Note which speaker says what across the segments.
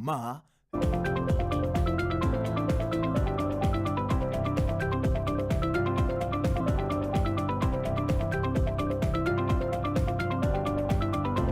Speaker 1: Ma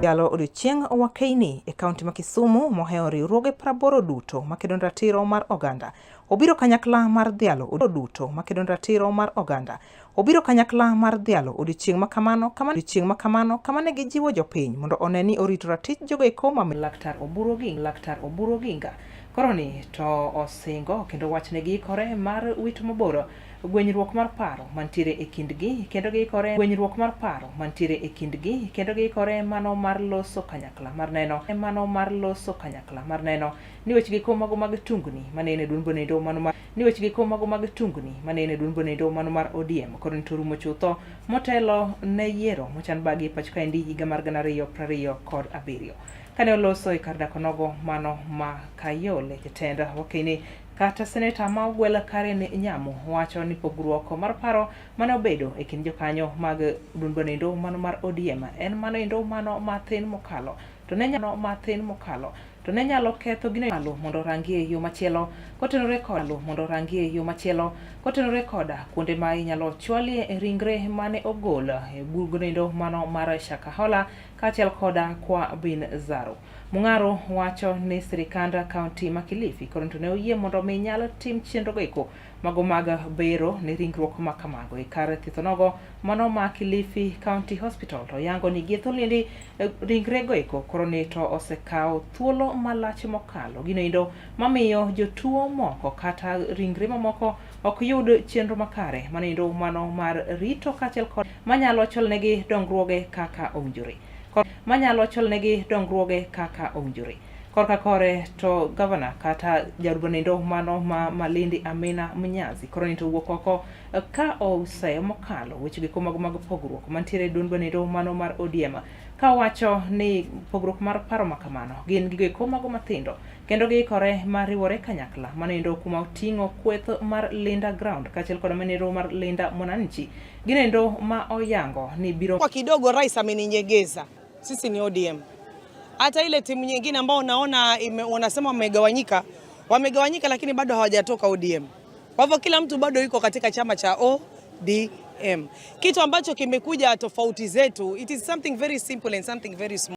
Speaker 2: Yalo odiochieng' wakeini e kaunti ma Kisumu mohewo riwruoge 80 duto makedo ne ratiro mar oganda obiro kanyakla mar dhialo duto makedo ne ratiro mar oganda obiro kanyakla mar dhialo odiochieng' makamano kama odiochieng' makamano kama ne gijiwo jopiny mondo one ni orito ratich jogo eko ma Laktar Oburu Oginga Laktar Oburu Oginga koroni to osingo kendo wachne giikore mar wito mabor gwenyruok mar paro mantiere e kindgi kendo giikore gwenyruok mar paro mantiere e kindgi kendo giikore mano mar loso kanyakla mar neno mano mar loso kanyakla mar neno ni wechegi ko mago mag tungni manene e duond bonendo mano mar ni wechegi ko mago mag tungni manene e duond bonendo mano mar ODM koro ni to rumo chutho motelo ne yiero mochan bagi e pacho kaendi higa mar 2027 kane oloso e kar dak onogo mano ma Kayole jatend wakeni kata seneta ma ogwel Karen Nyamu wacho ni pogruok mar paro mane obedo e kind jokanyo mag duond bonendo mano mar ODM en mano endo mano mathin mokalo to ne nyalo mathin mokalo to ne nyalo ketho gino malo mondo orangie yo machielo kotenore kod mondo orangie yo machielo kotenore koda kuonde ma inyalo chwalie e ringre mane ogol e burgo mano mar Shakahola kaachiel koda kwa Bin Zaro. Mung'aro wacho ni sirikand kaunti ma Kilifi koro to ne oyie mondo mi nyal tim chenro eko mago mag bero ne ringruok ma kamago e kar thieth onogo mano ma Kilifi County Hospital to yango ni gie thuoliendi ringrego eko koro ni to osekawo thuolo malach mokalo gino endo mamiyo jotuo moko kata ringre mamoko ok yud chenro makare mano endo mano mar rito kaachiel kod manyalo cholnegi dongruoge kaka owinjore manyalo cholnegi dongruoge kaka owinjore. Korka kore to gavana kata jaod bonendo mano ma Malindi Amina Mnyazi koro ni to wuok oko ka oseyo mokalo weche giko mago mag pogruok mantiere e duond bonendo mano mar ODM ka wacho ni pogruok mar paro ma kamano gin gigo eko mago mathindo kendo giikore mar riwore kanyakla mano endo kuma oting'o kweth mar Linda Ground kaachiel kod manendo mar Linda Mwananchi ginendo ma oyango ni biro
Speaker 3: kwa kidogo. Rais ameninyegeza, sisi ni ODM. Hata ile timu nyingine ambao naona wanasema wamegawanyika, wamegawanyika, lakini bado hawajatoka ODM. Kwa hivyo kila mtu bado yuko katika chama cha ODM, kitu ambacho kimekuja tofauti zetu, it is something very simple and something very small.